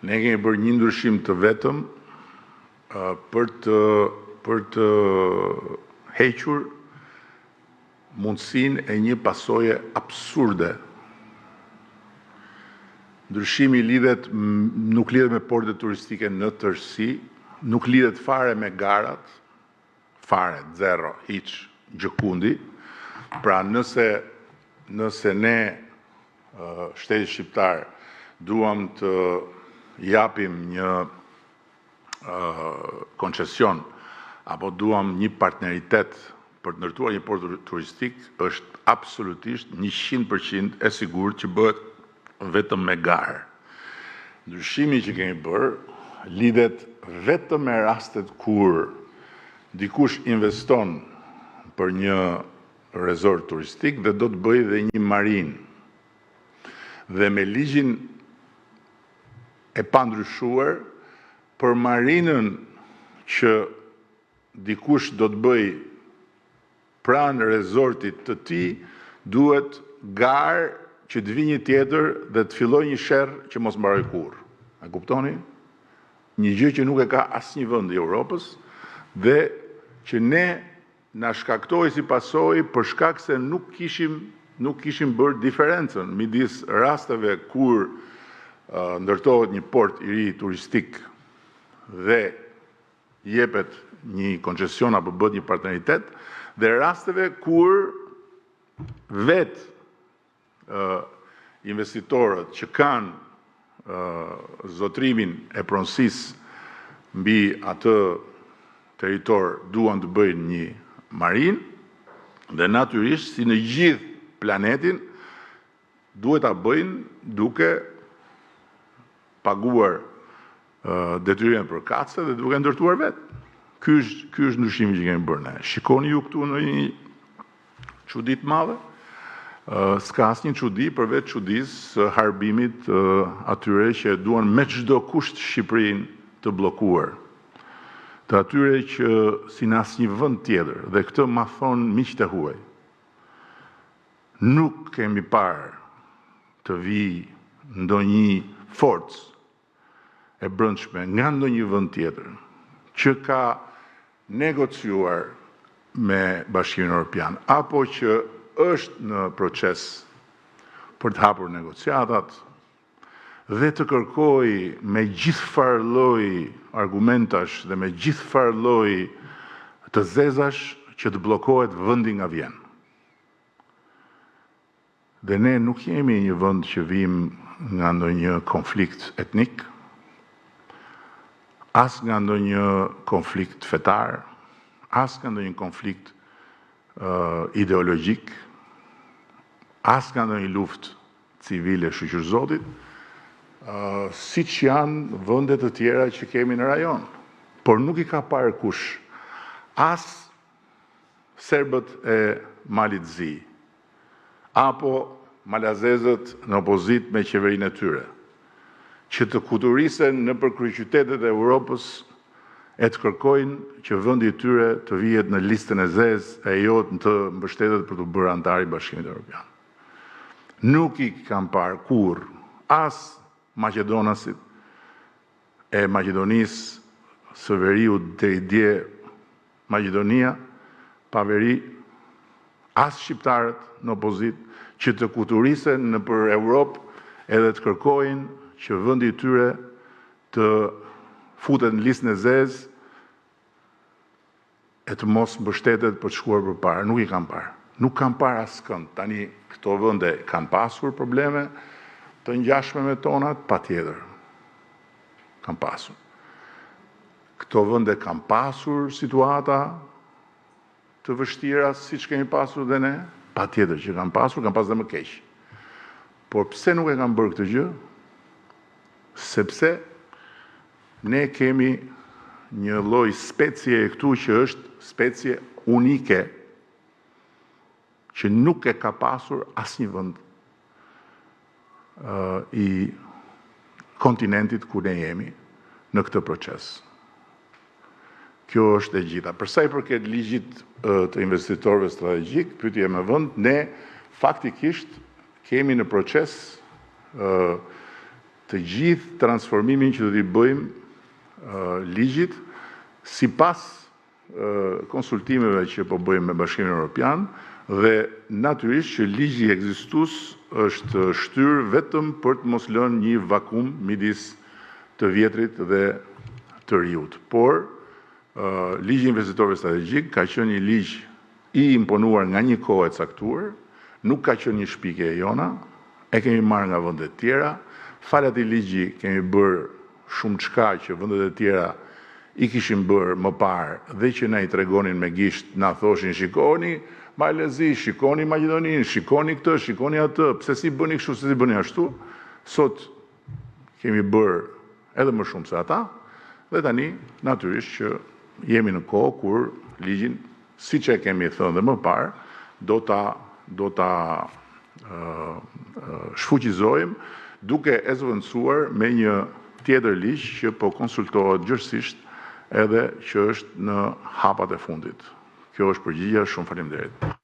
Ne kemi bërë një ndryshim të vetëm për të për të hequr mundësinë e një pasoje absurde. Ndryshimi lidhet nuk lidhet me portet turistike në tërësi, nuk lidhet fare me garat, fare, zero, hiç, gjëkundi. Pra nëse nëse ne shteti shqiptar duam të japim një koncesion apo duam një partneritet për të ndërtuar një port turistik, është absolutisht 100% e sigurt që bëhet vetëm me garë. Ndryshimi që kemi bërë lidhet vetëm me rastet kur dikush investon për një resort turistik dhe do të bëjë dhe një marinë. Dhe me ligjin e pandryshuar për marinën që dikush do të bëjë pranë resortit të tij, duhet garë që të vijë një tjetër dhe të fillojë një sherr që mos mbarojë kurrë. E kuptoni? Një gjë që nuk e ka asnjë vend i Europës dhe që ne na shkaktoi si pasojë për shkak se nuk kishim nuk kishim bërë diferencën midis rasteve kur ndërtohet një port i ri turistik dhe jepet një koncesion apo bëhet një partneritet dhe rasteve kur vetë investitorët që kanë zotrimin e pronësisë mbi atë territor duan të bëjnë një marinë dhe natyrisht si në gjithë planetin duhet ta bëjnë duke paguar detyrimet përkatëse dhe duke ndërtuar vetë. Ky është ky është ndryshimi që kemi bërë ne. Shikoni ju këtu në një çudi të madhe? S'ka asnjë çudi përveç çudisë së harbimit të atyre që e duan me çdo kusht Shqipërinë të bllokuar. Të atyre që si në asnjë vend tjetër, dhe këtë ma thonë miqtë e huaj. Nuk kemi parë të vijë ndonjë forcë e brendshme nga ndonjë vend tjetër që ka negociuar me Bashkimin Europian apo që është në proces për të hapur negociatat dhe të kërkojë me gjithfarë lloj argumentash dhe me gjithfarë lloj të zezash që të bllokohet vendi nga vjen. Dhe ne nuk jemi një vend që vijmë nga ndonjë konflikt etnik, as nga ndonjë konflikt fetar, as nga ndonjë konflikt ideologjik, as nga ndonjë luftë civile shyqyr Zotit, siç janë vende të tjera që kemi në rajon. Por nuk i ka parë kush as serbët e Malit të Zi, apo malazezët në opozitë me qeverinë e tyre, që të kuturisen nëpër kryeqytetet e Europës e të kërkojnë që vendi i tyre të vihet në listën e zezë e jo të mbështetet për t'u bërë anëtar i Bashkimit Europian. Nuk i kam parë kurrë as maqedonasit e Maqedonisë së Veriut deri dje Maqedonia pa veri, as shqiptarët në opozitë që të kuturisen nëpër Europë edhe të kërkojnë që vendi i tyre të futet në listën e zezë e të mos mbështetet për të shkuar përpara. Nuk i kam parë. Nuk kam parë askënd. Tani këto vende kanë pasur probleme të ngjashme me tonat, patjetër. Kanë pasur. Këto vende kanë pasur situata të vështira siç kemi pasur dhe ne, patjetër që kanë pasur, kanë pasur dhe më keq. Por pse nuk e kanë bërë këtë gjë? Sepse ne kemi një lloj specie këtu që është specie unike që nuk e ka pasur asnjë vend i kontinentit ku ne jemi në këtë proces. Kjo është e gjitha. Për sa i përket ligjit të investitorëve strategjik, pyetje me vend, ne faktikisht kemi në proces. të gjithë transformimin që do t'i bëjmë ligjit sipas konsultimeve që po bëjmë me Bashkimin Evropian dhe natyrisht që ligji ekzistues është shtyrë vetëm për të mos lënë një vakum midis të vjetrit dhe të riut. Por ligji i investitorëve strategjikë ka qenë një ligj i imponuar nga një kohë e caktuar, nuk ka qenë një shpikje e jona, e kemi marrë nga vendet e tjera, falë atij ligji kemi bërë shumëçka që vendet e tjera i kishin bërë më parë dhe që na i tregonin me gisht, na thoshin shikoni Malin e Zi, shikoni Maqedoninë, shikoni këtë, shikoni atë, pse s'i bëni kështu, pse s'i bëni ashtu. Sot kemi bërë edhe më shumë se ata dhe tani natyrisht që jemi në kohë kur ligjin, siç e kemi thënë dhe më parë, do ta do ta shfuqizojmë duke e zëvendësuar me një tjetër ligj që po konsultohet gjerësisht edhe që është në hapat e fundit. Kjo është përgjigja, shumë faleminderit.